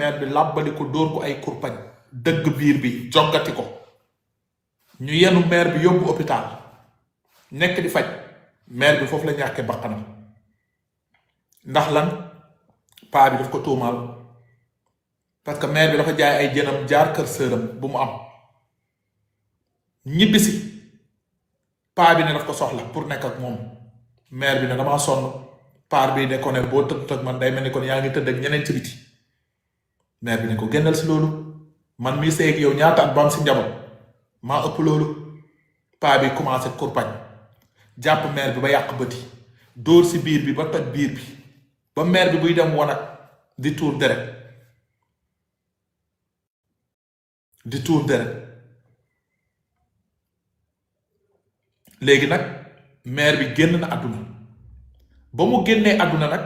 mère bi làbbali ko dóor ko ay kurpañ dëgg biir bi joggati ko ñu yenu mère bi yóbbu hôpital nekk di faj mère bi foofu la ñàkkee bakkanam ndax lan paa bi daf ko tuumaal parce que mère bi dafa jaay ay jënam jaar kër sëram bu mu am ñibbisi paa bi ne daf ko soxla pour nekk ak moom mère bi ne damaa sonn paar bi ne ko ne boo tëdd ak man day mel ni kon yaa ngi tëdd ak ñeneen ci biti mère bi ne ko génnal si loolu man mii sëy ak yow ñaata at ba am si njaboot maa ëpp loolu paa bi commencé kurpañ jàpp mère bi ba yàq bëti dóor si biir bi ba toj biir bi ba mère bi buy dem wanag di tuur deret léegi nag mère bi génn na àdduna ba mu génnee àdduna nag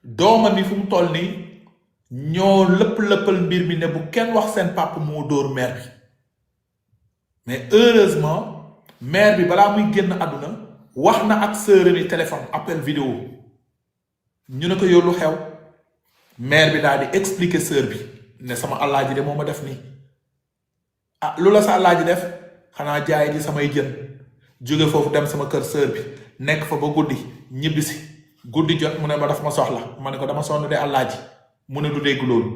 doomam yi fu mu toll nii ñoo lëpp-lëppal mbir mi ne bu kenn wax seen papa moo dóor mère bi mais heureusement mère bi balaa muy génn àdduna wax na ak sœuram yi téléphone appel vidéo ñu ne ko yow lu xew mère bi daal di expliquer sœur bi ne sama alaaji de moo ma def nii ah lu la sa alaaji def xanaa jaay ji samay jën jóge foofu dem sama kër sœur bi nekk fa ba guddi ñibbisi guddi jot mu ne ma daf ma soxla ma ne ko dama sonn de alaaji mu ne du dégg loolu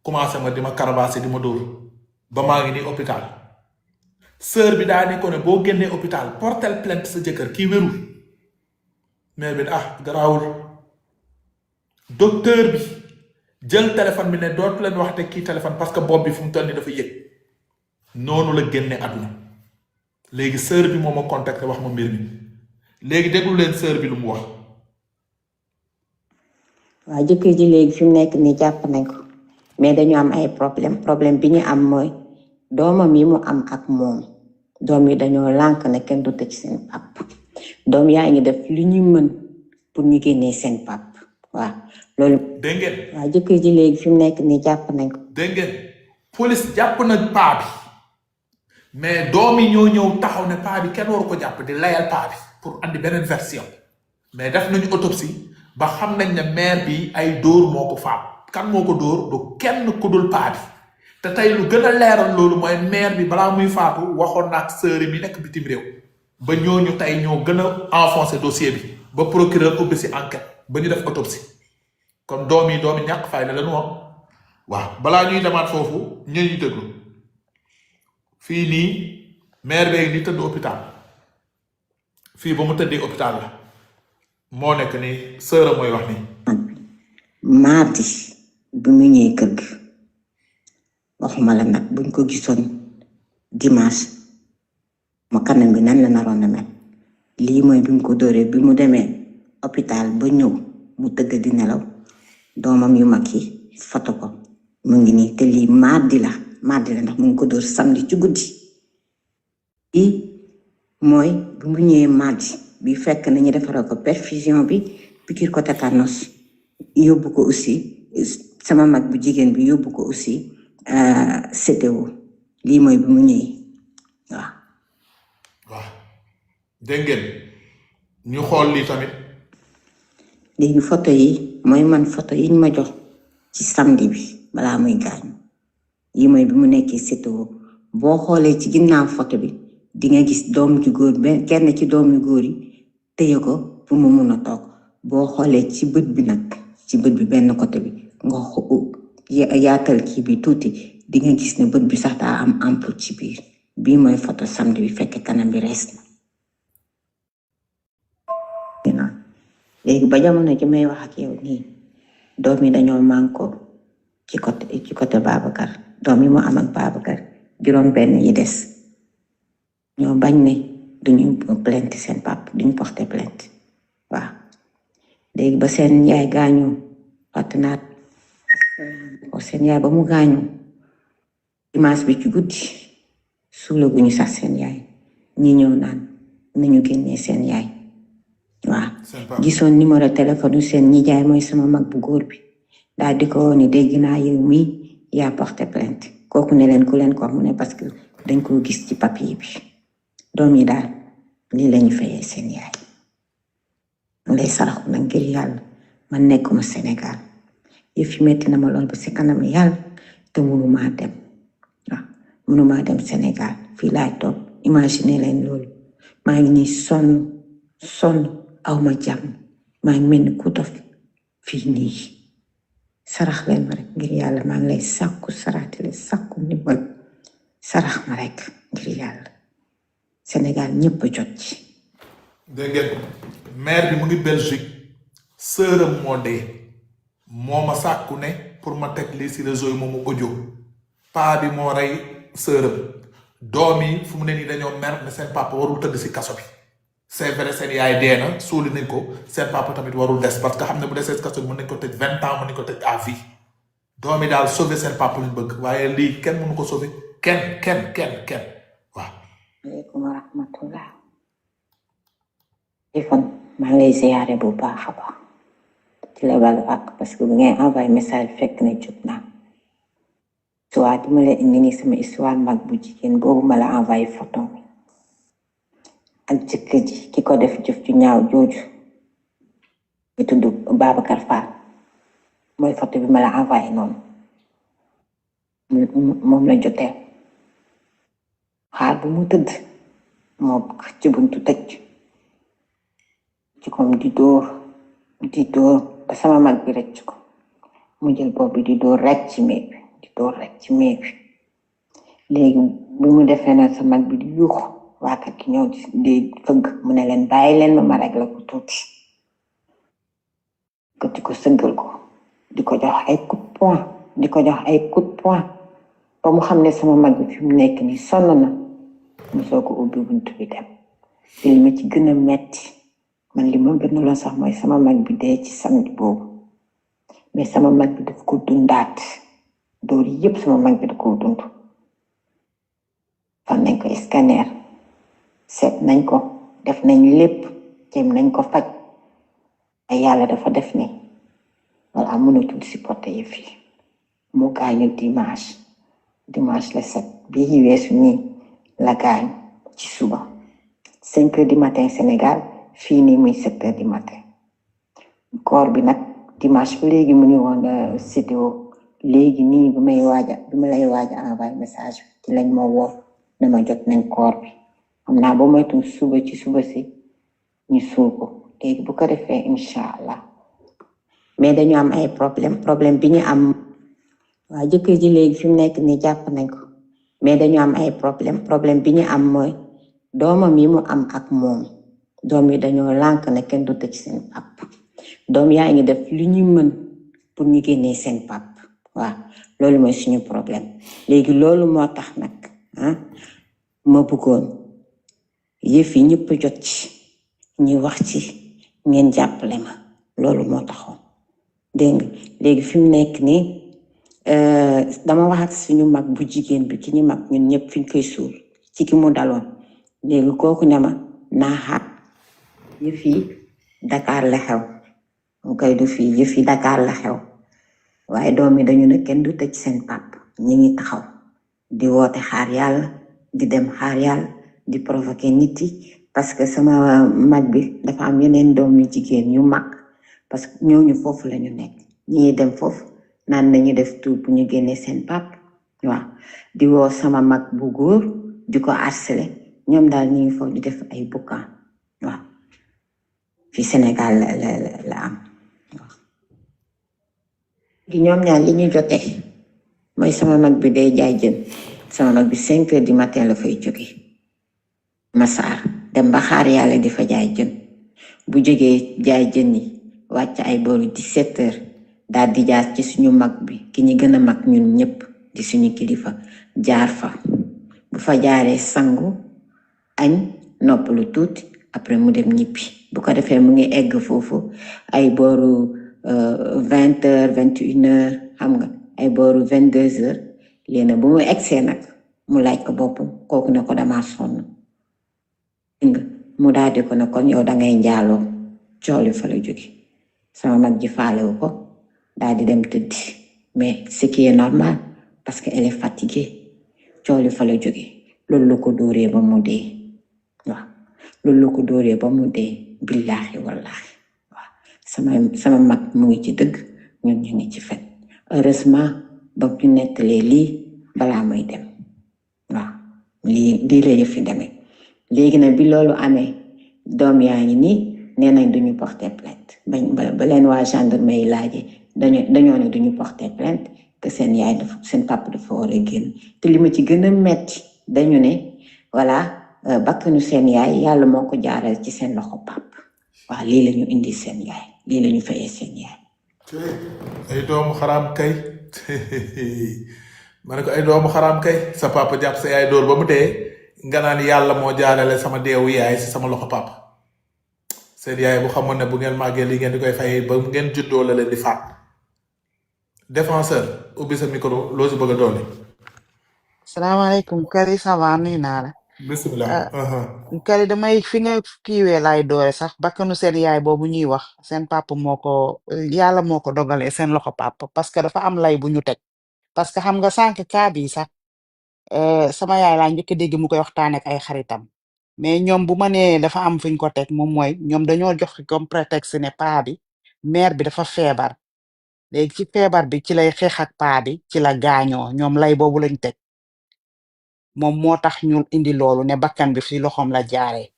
commencé ma di ma karabaase di ma dóor ba maa ngi nii hôpital sœur bi daa ne ko ne boo génnee hôpital portel plainte sa jëkkër kii wérul mère bi ne ah garaawul docteur bi jël téléphone bi ne dootu leen wax te kii téléphone parce que bopp bi fu mu toll ni dafa yëg noonu la génne àdduna léegi sœur bi moo ma contacté wax ma mbir mi léegi déglu leen sœur bi lu mu wax. waaw jëkkër ji léegi fi mu nekk nii jàpp nañ ko mais dañu am ay problème bi ñu am mooy doomam yi mu am ak moom doom yi dañoo lànk ne kenn du tëj seen pap doom yaa ngi def lu ñu mën pour ñu génnee seen pap waaw loolu. dégg ngeen. waaw jëkkër ji léegi fi mu nekk nii jàpp nañ ko. dégg ngeen police jàpp na paa bi mais doom yi ñoo ñëw taxaw ne paa bi kenn waru ko jàpp di layal paa bi pour andi beneen version mais def nañu autopsie ba xam nañ ne mère bi ay dóor moo ko faat kan moo ko dóor du kenn ku dul paa bi te tey lu gën a leeral loolu mooy mère bi balaa muy faatu waxoon na ak sœur mi nekk bitim réew ba ñooñu tey ñoo gën a enfoncé dossier bi ba procureur ubbi si enquête ba ñu def autopsie kon doom yi ñàkk fay la lañu wax waaw balaa ñuy demaat foofu ñu déglu fii nii mère beeg ni tëdd hôpital fii ba mu tëddee hôpital la moo nekk ni sœur mooy wax nii. mardi bi mu ñëwee kër gi waxuma la nag buñ ko gisoon dimanche ma kanam bi nan la naroon na mel lii mooy bi mu ko dóoree bi mu demee hôpital ba ñëw mu tëgg di nelaw doomam yu mag yi foto ko mu ngi nii te lii mardi la ndax mu ngi ko dóor samedi ci guddi lii mooy bi mu ñëwee mardi bi fekk nañu defaral ko perfusion bi piqûre ko tétanos yóbbu ko aussi sama mag bu jigéen bi yóbbu ko aussi CTO lii mooy bi mu ñëwee waaw dégg ngeen ñu xool lii tamit léegi photo yi mooy man photo yi ñu ma jox ci samedi bi balaa muy gaañu yi mooy bi mu nekkee CTO boo xoolee ci ginnaaw photo bi di nga gis doom ju góor kenn ci doom yu góor yi téye ko pour mu mun a toog boo xoolee ci bët bi nag ci bët bi benn côté bi nga yaatal kii bi tuuti di nga gis ne bët bi sax daa am ampoule ci biir bii mooy photo samedi bi fekk kanam bi rees na léegi ba jamono ji may wax ak yow nii doom yi dañoo manko ci côté Babacar doom yi mu am ak Babacar juróom benn yi des ñoo bañ ne duñu plainte seen pap duñu porter plainte waaw léegi ba seen yaay gaañu fàttanaat seen yaay ba mu gaañu dimanche bi ci guddi suulaguñu sax seen yaay ñi ñëw naan nañu génnee seen yaay waaw gisoon numéro téléphone seen nijaay mooy sama mag bu góor bi daal di ko ni dégg naa yow mii yaa porté plainte kooku ne leen ku leen ko wax mu ne parce que dañ koo gis ci papier bi doom yi daal lii lañu fayee seen yaay lay saraxu nag ngir yàlla man nekkuma Sénégal yëf yi metti na ma lool ba si kanam yàlla te mënumaa dem waaw mënumaa dem Sénégal fii laay toog imaginer leen loolu maa ngi nii sonn awma jàmm maa ngi mel ni ku dof fii nii sarax leen ma rek ngir yàlla maa ngi lay sàkku saraatale sàkku ndimbal sarax ma rek ngir yàlla Sénégal ñëpp jot ci. dégg ngeen maire bi mu ngi Belgique sëram moo dee moo ma sàkku ne pour ma teg lii si réseau yi moomu audio paa bi moo rey sëram doom yi fu mu ne nii dañoo mer ne seen papa warul tëdd si kaso bi c'est vrai seen yaay dee na suuli nañ ko seen papa tamit warul des parce que xam ne bu desee si kaso bi mën nañ ko tëj 20 ans mën nañ ko tëj à vie doom yi daal sauver seen papa luñ bëgg waaye lii kenn mënu ko sauver kenn waaw. aleykum wa rahmatullah. Ifan maa ngi lay ziyaare bu baax a baax ci la balu ak parce que bu ngay envoyé message fekk na jot naa soit di ma la indi nii sama histoire mag bu jigéen boobu ma la envoyé photo bi ak jëkkër ji ki ko def jëf ju ñaaw jooju bi tudd Babacar Fall mooy photo bi ma la envoyé noonu moom la jotee xaar bu mu tëdd moo ci buntu tëj ci kom di dóor ba sama mag bi rëcc ko mu jël bopp bi di dóor rek ci miir bi léegi bi mu defee na sa mag bi di yuuxu waa kër gi ñëw di fëgg mu ne leen bàyyi leen ma rek la ko tuuti ko di ko sëggal ko di ko jox ay coup de poing ba mu xam ne sama mag bi fi mu nekk nii sonn na mu soo ko ubbi buntu bi dem te li ma ci gën a metti man li ma gën a lool sax mooy sama mag bi dee ci samedi boobu mais sama mag bi daf ko dundaat dóor yëpp sama mag bi da ko dund fan nañ ko scanner seet nañ ko def nañ lépp jéem nañ ko faj ay yàlla dafa def ni wala mënatul supporter yi fii mu gaañu dimanche la set bii weesu nii la gaañu ci suba 5 heures du matin Sénégal fii nii muy 7 heures du matin koor bi nag dimanche ba léegi mu ngi woon CTO léegi nii bi ma lay waaja envoyé message ci lañ ma woo dama jot nañ koor bi xam naa ba moytu suba ci suba si ñu suul ko léegi bu ko defee incha allah mais dañu am ay problème bi ñu am waa jëkkër ji léegi fi mu nekk nii jàpp nañ ko mais dañu am ay problème bi ñu am mooy doomam yi mu am ak moom doom yi dañoo lànk ne kenn du tëj seen pap doom yaa ngi def li ñu mën pour ñu génnee seen pap waaw loolu mooy suñu problème léegi loolu moo tax nag ma bëggoon yëf yi ñëpp jot ci ñi wax ci ngeen jàppale ma loolu moo taxoon dégg nga léegi fi mu nekk nii dama wax ak suñu mag bu jigéen bi ki ñu mag ñun ñëpp fi ñu koy suul ci ki mu daloon léegi kooku ne ma naa xaar yëf yi Dakar la xew mu koy du fii yëf yi Dakar la xew waaye doom yi dañu ne kenn du tëj seen pap ñi ngi taxaw di woote xaar yàlla di dem xaar yàlla di provoquer nit yi parce que sama mag bi dafa am yeneen doom yu jigéen yu mag parce que ñooñu foofu la ñu nekk ñi dem foofu naan nañu def tout bu ñu génnee seen pap waaw di woo sama mag bu góor di ko harceler ñoom daal ñu ngi foofu di def ay boucan waaw fi Sénégal la am waaw gi ñoom ñaar li ñu jotee mooy sama mag bi day jaay jën sama mag bi 5 heures du matin la fay jóge Massar dem ba xaar yàlla di fa jaay jën bu jógee jaay jën yi wàcc ay booru 17 heures daal di jaar ci suñu mag bi ki ñu gën a mag ñun ñëpp di suñu kilifa jaar fa bu fa jaaree sangu añ noppalu tuuti après mu dem ñibbi bu ko defee mu ngi egg foofu ay booru 20 heures 21 heures xam nga ay booru 22 heures léegi bu mu egsee nag mu laaj ko boppam kooku ne ko dama sonn nga mu daal di ko ne kon yow dangay njaaloo cooli fa la jóge sama mag ji faalewu ko daal di dem tëddi mais ce qui est normal parce que elle est fatiguée cooli fa la jóge loolu la ko dóoree ba mu dee waaw loolu la ko dóoree ba mu dee billaahi wallaahi waaw sama mag mu ngi ci dëgg ñun ñu ngi ci fen heureusement ba ñu nettalee lii balaa muy dem waaw lii la yëf fi demee léegi nag bi loolu amee doom yaa ngi nii nee nañ duñu porter plainte ba leen waa gendarmerie laajee dañoo ne duñu porter plainte que seen yaay dafa seen papa dafa war a génn te li ma ci gën a metti dañu ne voilà bakkanu seen yaay yàlla moo ko jaaral ci seen loxo papa waaw lii la ñu indi seen yaay lii la ñu fayee seen yaay. ay doomu xaraam kay ma ne ko ay doomu xaraam kay sa papa jàpp sa yaay dóor ba mu dee nga naan yàlla moo jaarale sama deewu yaay si sama loxo papa seen yaay bu xamoon ne bu ngeen màggee li ngeen di koy fayee ba ngeen juddoo la leen di faat défenseur ubbi sa micro loo si bëgg a dolli. salaamaaleykum Kari ça va nuyu naa la. bisimilah. Kari damay fi nga kiiwee laay doore sax bakkanu seen yaay boobu ñuy wax seen papa moo ko yàlla moo ko dogalee seen loxo papa parce que dafa am lay bu ñu teg parce que xam nga sànq kaa bi sax sama yaay laa njëkk a dégg mu koy waxtaane ak ay xaritam mais ñoom bu ma nee dafa am fuñ ko teg moom mooy ñoom dañoo jox comme prétexte ne paa bi mère bi dafa feebar léegi ci feebar bi ci lay xeex ak paa bi ci la gaañoo ñoom lay boobu lañ teg moom moo tax ñu indi loolu ne bakkan bi fi loxoom la jaaree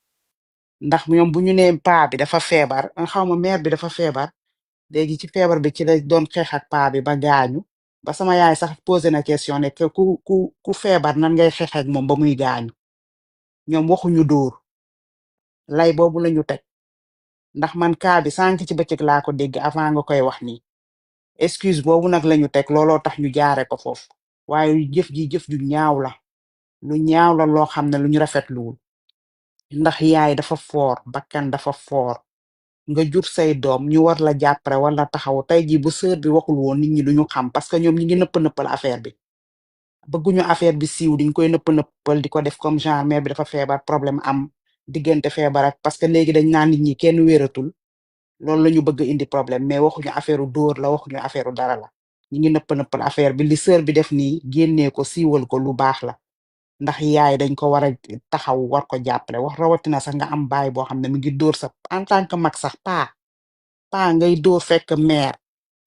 ndax ñoom bu ñu nee paa bi dafa feebar xaw ma mère bi dafa feebar léegi ci feebar bi ci la doon xeex ak paa bi ba gaañu ba sama yaay sax posé na question ne que ku feebar nan ngay xeex ak moom ba muy gaañu ñoom waxuñu dóor lay boobu lañu teg ndax man kaa bi sànq ci bëccëg laa ko dégg avant nga koy wax nii excuse boobu nag lañu teg looloo tax ñu jaare ko foofu waaye jëf ji jëf ju ñaaw la lu ñaaw la loo xam ne lu ñu rafetluwul ndax yaay dafa foor bakkan dafa foor nga jur say doom ñu war la jàppale wala taxaw tey jii bu sœur bi waxul woon nit ñi duñu xam parce que ñoom ñi ngi nëpp nëppal affaire bi bëgguñu affaire bi siiw diñ koy nëpp nëppal di ko def comme genre mère bi dafa feebar problème am diggante feebar ak parce que léegi dañ naan nit ñi kenn wéeratul loolu la ñu bëgg indi problème mais waxuñu affaire dóor la waxuñu affaire dara la ñi ngi nëpp nëppal affaire bi li sœur bi def nii génnee ko siiwal ko lu baax la ndax yaay dañ ko war a taxaw war ko jàppale wax rawatina sax nga am baay boo xam ne mi ngi dóor sa en tant que mag sax paa ngay dóor fekk mère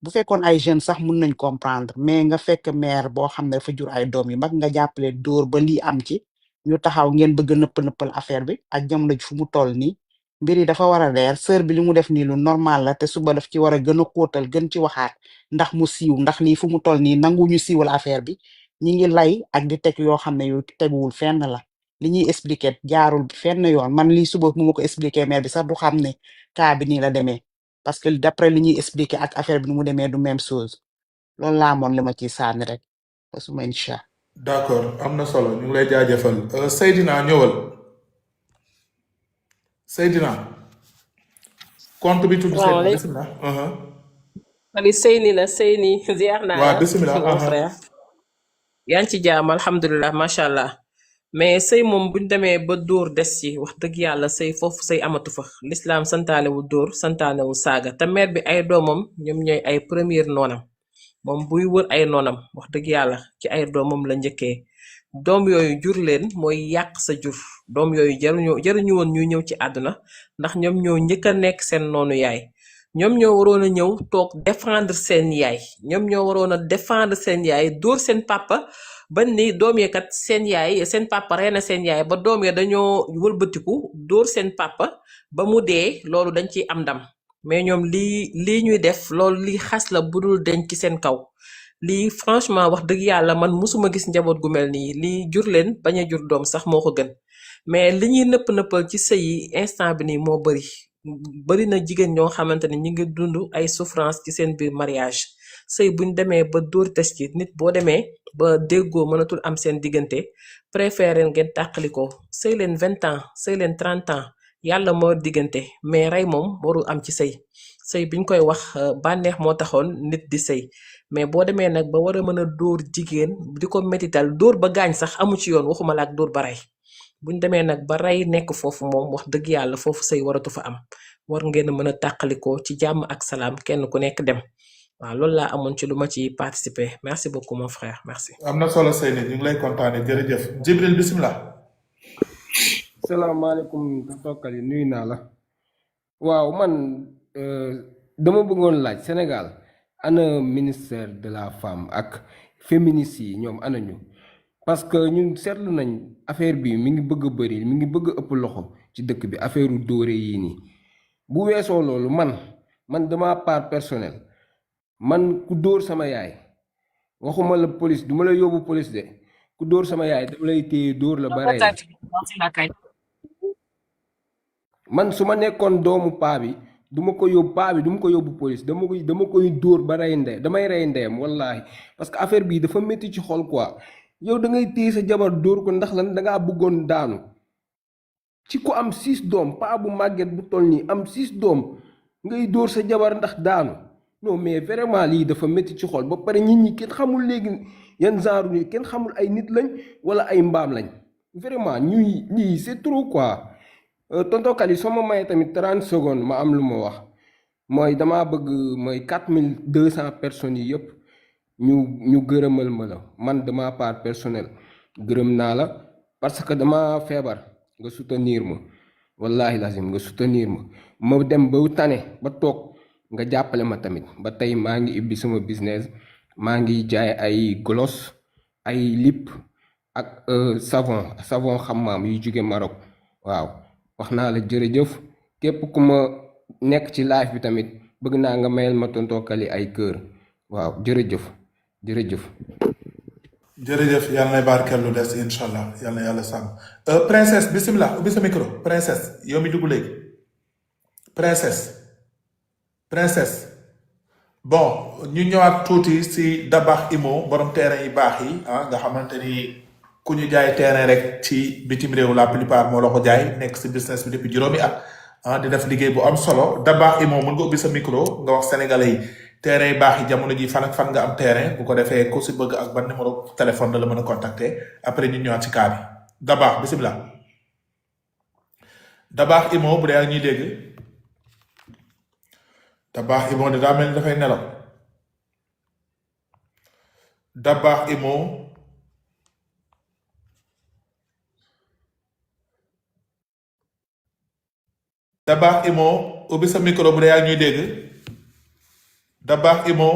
bu fekkoon ay jeunes sax mun nañ comprendre mais nga fekk mère boo xam ne dafa jur ay doom yu mag nga jàppale dóor ba lii am ci ñu taxaw ngeen bëgg a nëpp nëppal affaire bi ak jamono ji fu mu toll nii mbir yi dafa war a leer sœur bi li mu def nii lu normal la te suba daf ci war a gën a xóotal gën ci waxaat ndax mu siiw ndax lii fu mu toll nii nanguñu siiwal affaire bi ñi ngi lay ak di teg yoo xam ne yu teguwul fenn la li ñuy expliquer jaarul fenn yoon man lii suba mu ma ko expliquer mère bi sax du xam ne cas bi nii la demee parce que d'après li ñuy expliquer ak affaire bi nu mu demee du même chose loolu laa amoon li ma ciy sànni rek basuma incha d'accord am na solo ñu ngi lay jaajëfal Seydina ñëwal Seydina compte bi tudd Seydina salaamaaleykum bisimilah. Ali Seyni la Seyni ziar naa waaw la bisimilah. mon frère yaa ngi ci jaam alhamdulilah macha allah mais sëy moom buñ demee ba dóor des ci wax dëgg yàlla sëy foofu sëy amatu fa lislaam santaanewul dóor santaanewul saaga te mère bi ay doomam ñoom ñooy ay première noonam moom buy wër ay noonam wax dëgg yàlla ci ay doomam la njëkkee doom yooyu jur leen mooy yàq sa jur doom yooyu jaruñu woon ñuy ñëw ci àdduna ndax ñoom ñoo njëkk a nekk seen noonu yaay ñoom ñoo waroon a ñëw toog défendre seen yaay ñoom ñoo waroon a défendre seen yaay dóor seen papa ba ni doom yee kat seen yaay seen papa rey na seen yaay ba doom ya dañoo wëlbatiku dóor seen papa ba mu dee loolu dañ ciy am ndam mais ñoom lii ñuy def loolu li xas la budul denc ci seen kaw lii franchement wax dëgg yàlla man musuma gis njaboot gu mel nii lii jur leen bañ a jur doom sax moo ko gën mais li ñuy nëpp nëppal ci sëy yi instant bi nii moo bari na jigéen ñoo xamante ne ñi ngi dund ay souffrance ci seen biir mariage sëy buñ demee ba dóor tes ci nit boo demee ba déggoo mënatul am seen diggante préféré ngeen tàqalikoo sëy leen 20 ans sëy leen 30 ans yàlla moo diggante mais rey moom warul am ci sëy biñ koy wax bànneex moo taxoon nit di sëy mais boo demee nag ba war a mën a dóor jigéen di ko métital dóor ba gaañ sax amu ci yoon waxuma la ak dóor ba rey buñ demee nag ba rey nekk foofu moom wax dëgg yàlla foofu sëy waratu fa am war ngeen a mën a tàqalikoo ci jàmm ak salaam kenn ku nekk dem waaw loolu laa amoon ci lu ma ci participer merci beaucoup mon frère merci. am na solo Seyni ñu ngi lay kontaane jërëjëf Jibril bisimilah. salaamaaleykum tokkal yi nuyu naa la waaw man dama bëggoon laaj Sénégal ana ministère de la femme ak féministes yi ñoom ana ñu parce que ñun seetlu nañ affaire bi mi ngi bëgg a bëri mi ngi bëgg a ëpp loxo ci dëkk bi affaire u dóore yii nii bu weesoo loolu man dama part personnel man ku dóor sama yaay waxuma la police duma la yóbbu police de ku dóor sama yaay dama lay téye dóor la ba rey la man su ma nekkoon doomu paa bi duma ko yóbbu paa bi duma ko yóbbu police dama koy dóor ba rey ndey damay rey ndeyam wallaahi parce que affaire bii dafa métti ci xol quoi yow da ngay téye sa jabar dóor ko ndax lan dangaa bëggoon daanu ci ku am 6 doom paa bu màgget bu toll nii am 6 doom ngay dóor sa jabar ndax daanu non mais vraiment lii dafa métti ci xol ba pare nit ñi kenn xamul léegi yan genre ni kenn xamul ay nit lañ wala ay mbaam lañ vraiment ñuy lii c'est trop quoi. tonton Kali soo ma mayee tamit 30 secondes ma am lu ma wax mooy damaa bëgg mooy 4200 personnes yi yëpp ñu gërëmal ma la man dama part personnel gërëm naa la parce que dama feebar nga soutenir ma wallahi lazim nga soutenir ma dem ba tane ba toog nga jàppale ma tamit ba tey maa ngi ibbi sama business maa ngi jaay ay gloss ay lip ak savon xammaam yu jóge Maroc waaw wax naa la jërëjëf képp ku ma nekk ci live bi tamit bëgg naa nga mayal ma tonton Kali ay kër waaw jërëjëf yàlla na barkeel lu des incha allah yàlla na yàlla sàmm princesse bisimilah ubbi sa micro princesse yow mi dugg léegi princesse bon ñu ñëwaat tuuti si Dabakh Immo borom terrain yi baax yi nga xamante ni ku ñu jaay terrain rek ci bitim réew la plupart moo la ko jaay nekk si business bi depuis juróomi at di def liggéey bu am solo Dabakh Immo mën nga ubbi sa micro nga wax sénégalais yi terrain yi baax yi jamono ji fan ak fan nga am terrain bu ko defee ku si bëgg ak ban numéro téléphone da la mën a contacter après ñu ñëwaat ci cas bi Dabakh bisimilah Dabakh Immo bu dee ak ñuy dégg Dabakh Immo de daa mel ni dafay nelaw Dabakh Immo ubbi sa micro bu dee ak ñuy dégg Dabakh Immo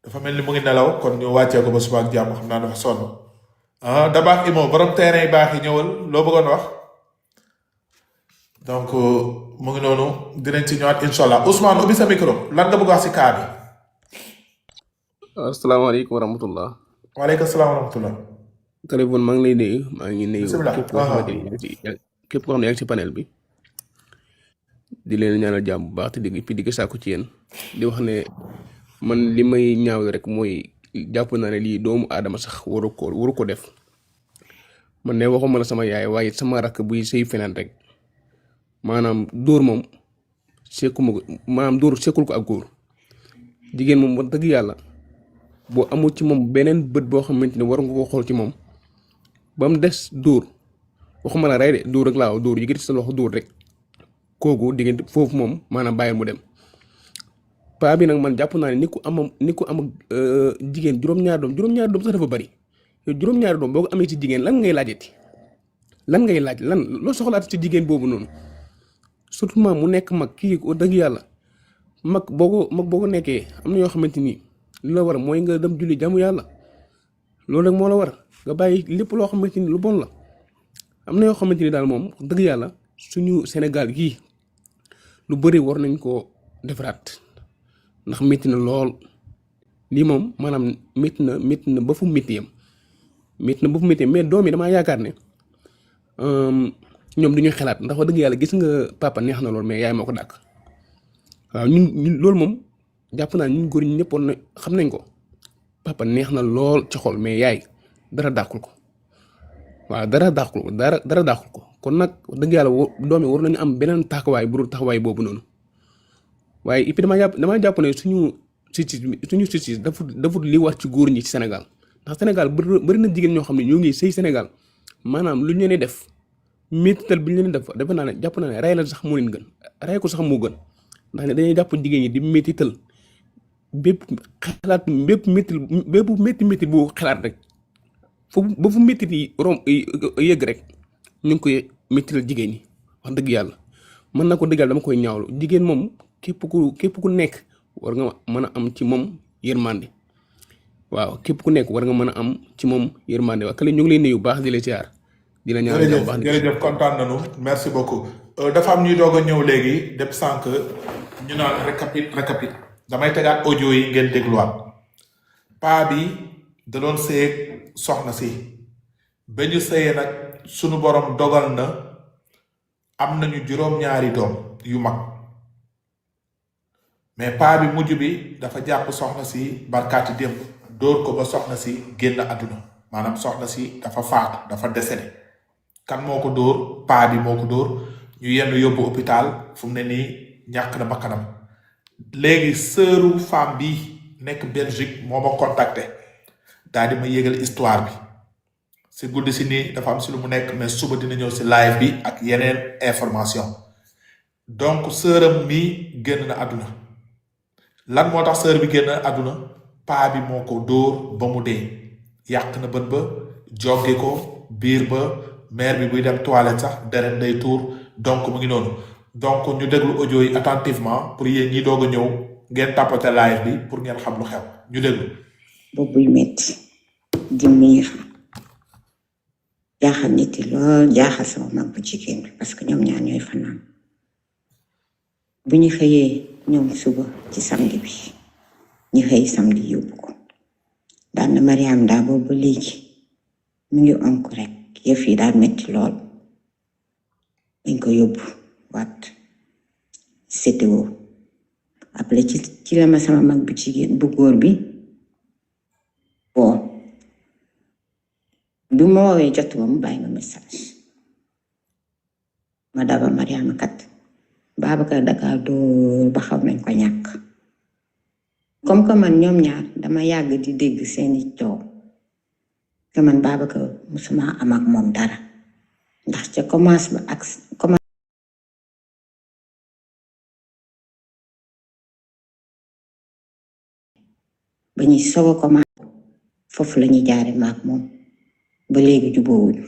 dafa mel ni mu ngi nelaw kon ñu wàccee ko ba suba ak jàmm xam naa dafa sonn Dabakh Immo borom terrain yi baax yi ñëwal loo bëggoon wax donc mu ngi noonu dinañ ci ñëwaat incha allah Ousmane ubbi sa micro lan nga bëgg wax si cas bi. asalaamaaleykum wa rahmatullah. waaleykum salaam wa rahmatullah. téléphone maa ngi lay nuyu maa ngi nuyu. bisimilah képp koo xam ne yaa ngi ci panel bi. di leen ñaanal jàmm bu baax te di ko sàkku ci yéen di wax ne man li may ñaaw rek mooy jàpp naa ne lii doomu aadama sax waru ko def man ne waxuma la sama yaay waaye sama rakk buy sëy feneen rek maanaam dóor moom sekkuma ko maanaam dóor sekkul ko ak góor jigéen moom wax dëgg yàlla boo amul ci moom beneen bët boo xamante ne war nga ko xool ci moom ba mu des dóor waxuma la rey de dóor rek laa dóor yëkkati sa loxo dóor rek kooku diggante foofu moom maanaam bàyyi mu dem paa bi nag man jàpp naa ne ni ku am jigéen juróom-ñaari doom sax dafa bari juróom-ñaari doom boo ko amee ci jigéen lan ngay laajati lan ngay laaj loo soxlaat ci jigéen boobu noonu surtout mu nekk mag kii ko dëgg yàlla mag boo ko nekkee am na yoo xamante ni li la war mooy nga dem julli jàmm yàlla loolu rek moo la war nga bàyyi lépp loo xamante ni lu bon la am na yoo xamante ni daal moom dëgg yàlla suñu Sénégal gii lu bëri war nañ koo defaraat ndax métti na lool lii moom maanaam métti na ba fu métti yam mais doom yi damaa yaakaar ne ñoom duñuy xalaat ndax wax dëgg yàlla gis nga papa neex na lool mais yaay moo ko dàkk waaw ñun loolu moom jàpp naa ñun góor ñi ñëppoon na xam nañ ko papa neex na lool ci xol mais yaay dara dàqul ko waaw dara dàqul ko kon nag wax dëgg yàlla doom yi war nañu am beneen taxawaay bu dul taxawaay boobu noonu waaye et puis damaa jàpp ne suñu justice dafa li war ci góor ñi ci Sénégal ndax Sénégal bëri na jigéen ñoo xam ne ñoo ngi sëy Sénégal maanaam lu ñu leen def méttital bi ñu leen def defe naa ne jàpp naa ne rey la sax moo leen gën rey ko sax moo gën ndax ne dañuy jàpp jigéen ñi di méttital bépp métti bu xalaat rek foofu ba fu métti yi yëgg rek ñu ngi koy méttital jigéen ñi wax dëgg yàlla mën na ko dëggal dama koy ñaawlu jigéen moom képp ku nekk war nga mën a am ci moom yërmande waaw képp ku nekk war nga mën a am ci moom yërmande waaw kële ñu ngi lay nuyu bu baax di la ziar di la ñaanal jàmm jërëjëf baax jërëjëf kontaan nañu merci beaucoup dafa am ñuy doog a ñëw léegi depuis sànq ñu naan récapit damay tegaat audio yi ngeen dégluwaat paa bi da doon sëyeeg soxna si ba ñu sëyee nag sunu borom dogal na am nañu juróom-ñaari doom yu mag mais paa bi mujj bi dafa jàpp soxna si barkaati démb dóor ko ba soxna si génn àdduna maanaam soxna si dafa faatu dafa décédé kan moo ko dóor paa bi moo ko dóor ñu yenn yóbbu hôpital fu mu ne nii ñàkk na bakkanam léegi sëru femme bi nekk Belgique moo ma contacté daal di ma yégal histoire bi si guddi si nii dafa am si lu mu nekk mais suba dina ñëw si live bi ak yeneen information donc sëram mi génn na àdduna lan moo tax sër bi génn àdduna paa bi moo ko dóor ba mu dee yàq na bët ba jogge ko biir ba mère bi buy dem toilette sax deret day tuur donc mu ngi noonu donc ñu déglu audio yi attentivement pour yéen ñi doog a ñëw ngeen tapoter live bi pour ngeen xam lu xew ñu déglu. boobuy metti di miir jaaxal nit yi lool jaaxal sama mag bu jigéen bi parce que ñoom ñaar ñooy fanaan bu ñu xëyee ñoom suba ci samedi bi ñu xëy samedi yóbbu ko daan na Mariam daa boobu léegi mu ngi onk rek yëf yi daal metti lool dañ ko yóbbu waat CTO après ci la ma sama mag bu jigéen bu góor bi bon bi ma woowee jotuma mu bàyyi ma message ma daba Mariama kat Babacar Dakar dóor ba xaw nañ ko ñàkk comme que man ñoom ñaar dama yàgg di dégg seeni coow te man Babacar musuma am ak moom dara ndax ca commence ba ak ba ñuy soog a commencé foofu la ñuy jaare maak moom ba léegi jubóowuñu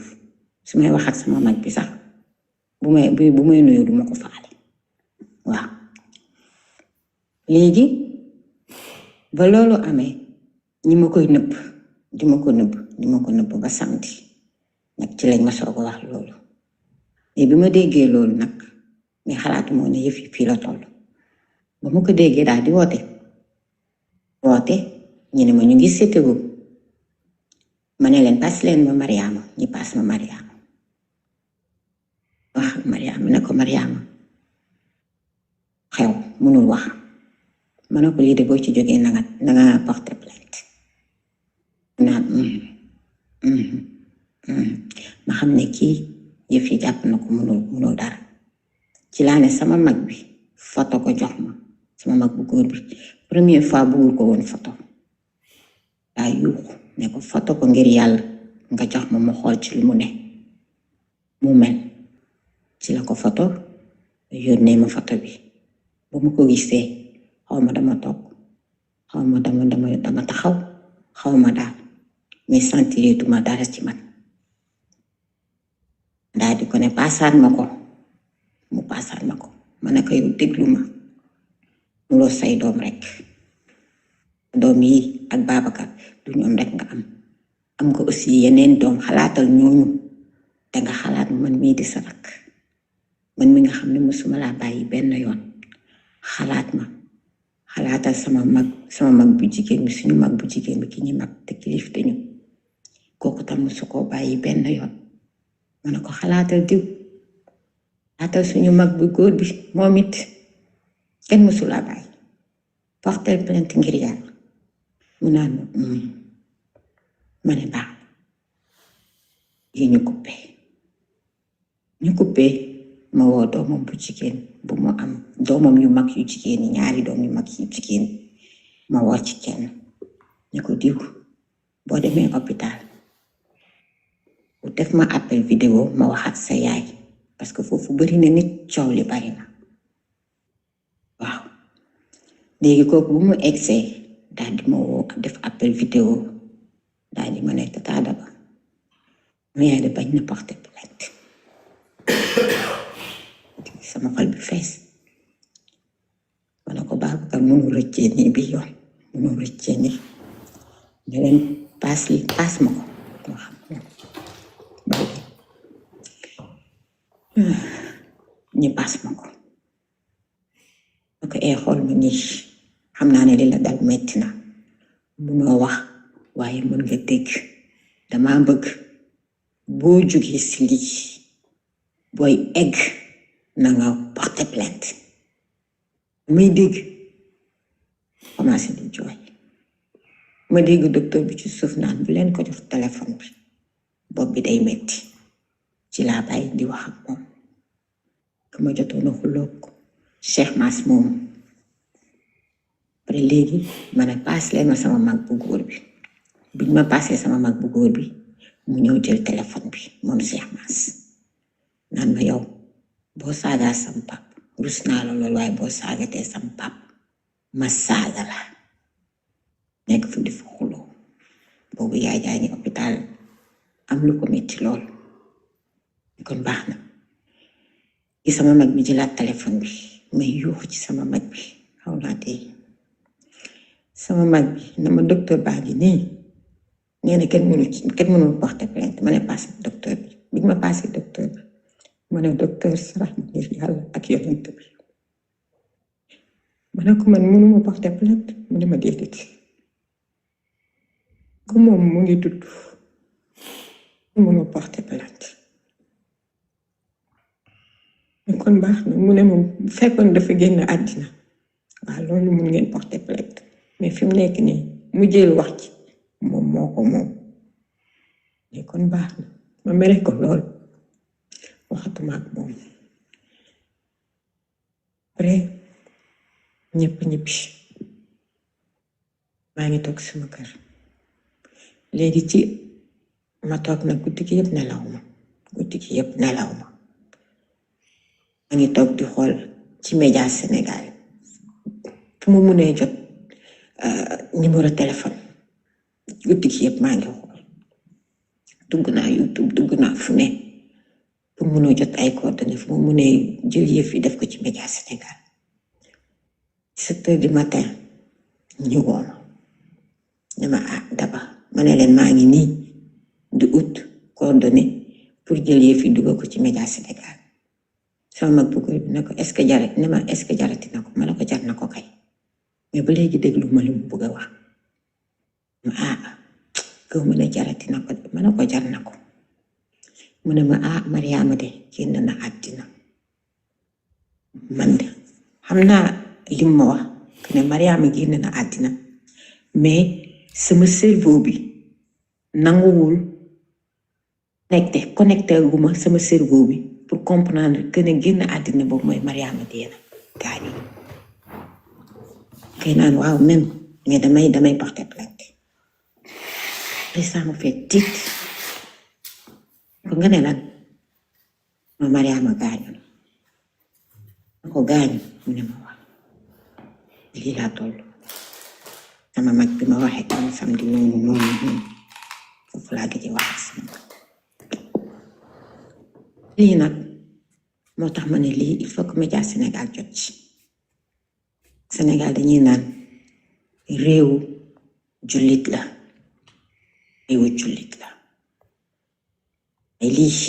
su may wax ak sama mag bi sax bu may nuyu duma ko faale waaw léegi ba loolu amee ñi ma koy nëbb di ma ko nëbb ba samedi nag ci lañ ma soog a wax loolu mais bi ma déggee loolu nag mais xalaatu moo ne yëf yi fii la toll ba ma ko déggee daal di woote ñu ne ma ñu ngi sétéwu ma ne leen pass leen ma Mariama ñi pass ma Mariama wax Mariama ne ko Mariama xew mënul wax ma ne ko lii de boo ci jógee na nga porter plainte naan ma xam ne kii yëf yi jàpp na ko mënul dara ci laa ne sama mag bi photo ko jox ma sama mag bu góor bi première fois bëggul ko woon photo daa yuuxu ne ko photo ko ngir yàlla nga jox ma mu xool ci lu mu ne mu mel ci la ko photo yónnee ma photo bi ba mu ko gisee xaw ma dama toog xaw ma dama taxaw xaw ma daal mais sentirituma dara ci man daal di ko ne paasaat ma ko mu paasaat ma ko ma ne ko yow déglu ma mu loo say doom rek doom yi ak Babacar du ñoom rek nga am nga aussi yeneen doom xalaatal ñooñu te nga xalaat man mii di sa rak man mi nga xam ne musuma laa bàyyi benn yoon xalaatal sama mag bu jigéen bi suñu mag bu jigéen bi ki ñi mag te kilif te ñu kooku tam musu koo bàyyi benn yoon ma ne ko xalaatal diw xalaatal suñu mag bu góor bi moom it kenn musu laa bàyyi porter plainte ngir yàlla mu naan ma ne baax yi ñu coupé ma woo doomam bu jigéen bu mu am doomam yu mag yu jigéen yi ñaari doom yu mag yu jigéen ma woo ci kenn ne ko diw boo demee hôpital bu def ma appel vidéo ma wax ak sa yaay parce que foofu bari na nit coow li bari na waaw léegi kooku bu mu egsee daal di ma woo def appel vidéo daal di ma ne Tata Daba ma yaay de bañ na porter plainte sama xol bi fees ma ne ko Babacar mënu rëccee nii bi yoon mënu rëccee nii ne leen paas ma ko ma xam bàyyi ñi paas ma ko xool ma nii xam naa ne li la dal metti na munoo wax waaye mën nga dégg dama bëgg boo jógee si lii booy egg na nga porter plainte muy dégg commencé di jooy ma dégg docteur bi ci suuf naan bu leen ko jox téléphone bi bopp bi day metti ci laa bàyyi di wax ak moom ma jotoon a xuloog Cheikh Mass moom après léegi ma ne paas leen ma sama mag bu góor bi biñ ma paasee sama mag bu góor bi mu ñëw jël téléphone bi moom Cheikh Mass naan ma yow boo saagaa sam pap rus naa la lool waaye boo saagatee sam pap ma saaga la nekk fu di fa xuloo boobu yaay jaa ngi hôpital am lu ko metti lool kon baax na ci sama mag bi jëlaat téléphone bi may yuuxu ci sama mag bi xaw naa tey sama mag bi na ma docteur baa ngi nii nee na kenn mënul porter plainte ma ne passé docteur bi ma passé docteur bi ma ne docteur sarax ma ngir yàlla ak yonent bi ma ne ko man mënuma porter plainte mu ne ma déedéet ko moom mu ngi tudd mënuma porter plainte kon baax na mu ne moom bu fekkoon dafa génn àddina waaw loolu mun ngeen porter plainte mais fi mu nekk nii mu jël wax ci moom moo ko moom mais kon baax na ma mere ko lool waxatuma ak moom après ñëpp ñibbi maa ngi toog sama kër léegi ci ma toog nag guddi gi yëpp nelaw ma maa ngi toog di xool ci média Sénégal fu mu mënee jot numéro téléphone guddi gi yëpp maa ngi xool dugg naa YouTube dugg naa fu ne pour mënoo jot ay coordonnées fu mu mënee jël yëf yi def ko ci média Sénégal 7 heures du matin ñu woo ma ne ma Daba ma ne leen maa ngi nii di ut coordonnées pour jël yëf yi dugal ko ci média Sénégal sama mag bu góor bi ne ko est-ce que jarati na ko ma ne ko jar na ko kay mais ba léegi déglu ma li mu bëgg a wax gaw ma ne jarati na ko ma ne ko jar na ko mu ne ma Mariama de génn na àddina man de xam naa lim ma wax que ne Mariama génn na àddina mais sama cerveau bi nanguwul connecté guma sama cerveau bi pour comprendre que ne génn àddina boobu mooy Mariama dee na gaañu kay naan waaw même mais damay porter plainte et ça me fait tiit ko nga ne lan ma Mariama gaañu na ko gaañu mu ne ma wax lii laa toll sama mag bi ma waxee tam samedi noonu foofu laa gëj wax ak sama mag lii nag moo tax ma ne lii il faut que média Sénégal jot ci Sénégal dañuy naan réewu jullit la ay lii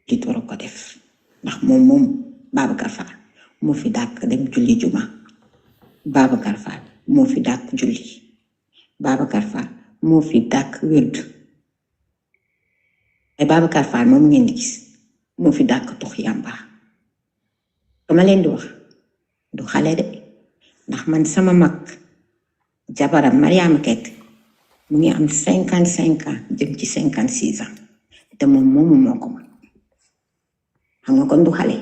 li war a ko def ndax moom Babacar Fall moo fi dàkk dem julli juma Babacar Fall moo fi dàkk julli Babacar Fall moo fi dàkk wérdu ay Babacar Fall moom ngeen di gis moo fi dàkk tux yàmba dama leen di wax du xale de ndax man sama mag jabaram Mariama Kett mu ngi am 55 ans jëm ci 56 ans te moom moomu moo ko mag xam nga kon du xale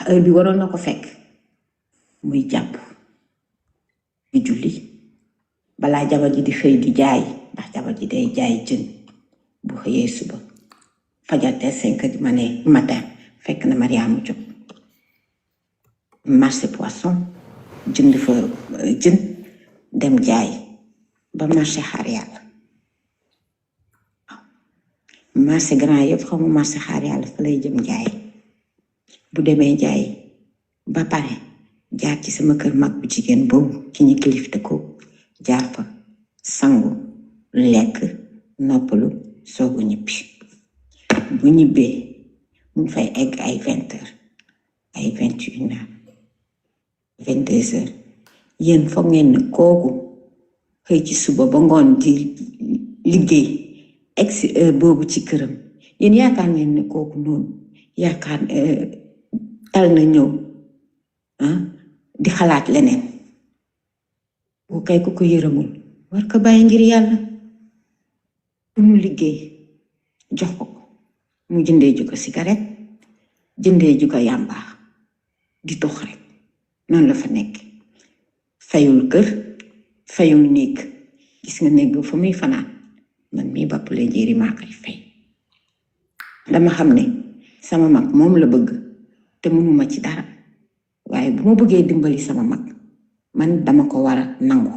heure bi waroon na ko fekk muy jàpp di julli balaa jabar ji di xëy di jaay ndax jabar ji day jaay jën bu xëyee suba fajate 5 heures du matin fekk na Mariama jóg marché poisson jënd fa jën dem jaay ba marché xaar yàlla marché grand yëpp xamu marché xaar yàlla fa lay jëm jaay bu demee jaay ba pare jaar ci sama kër mag bu jigéen boobu ci ñi kilifte ko jaar fa sangu lekk noppalu soogu ñibbi bu ñibbee mu fay egg ay 20 heures ay 21 heures 22 heures yéen foog ngeen ne kooku xëy ci suba ba ngoon di liggéey egg si heure boobu ci këram yéen yaakaar ngeen ne kooku noonu yaakaar tal na ñëw di xalaat leneen bu kay ku ko yërëmul war ko bàyyi ngir yàlla mu liggéey jox ko mu jëndee ju ko cigarette jëndee ju ko yàmba di tox rek noonu la fa nekk fayul kër fayul néeg gis nga néeg fa muy fanaan man mii Bapulé Jéeri maa koy fay dama xam ne sama mag moom la bëgg te mënuma ci dara waaye bu ma bëggee dimbali sama mag man dama ko war a nangu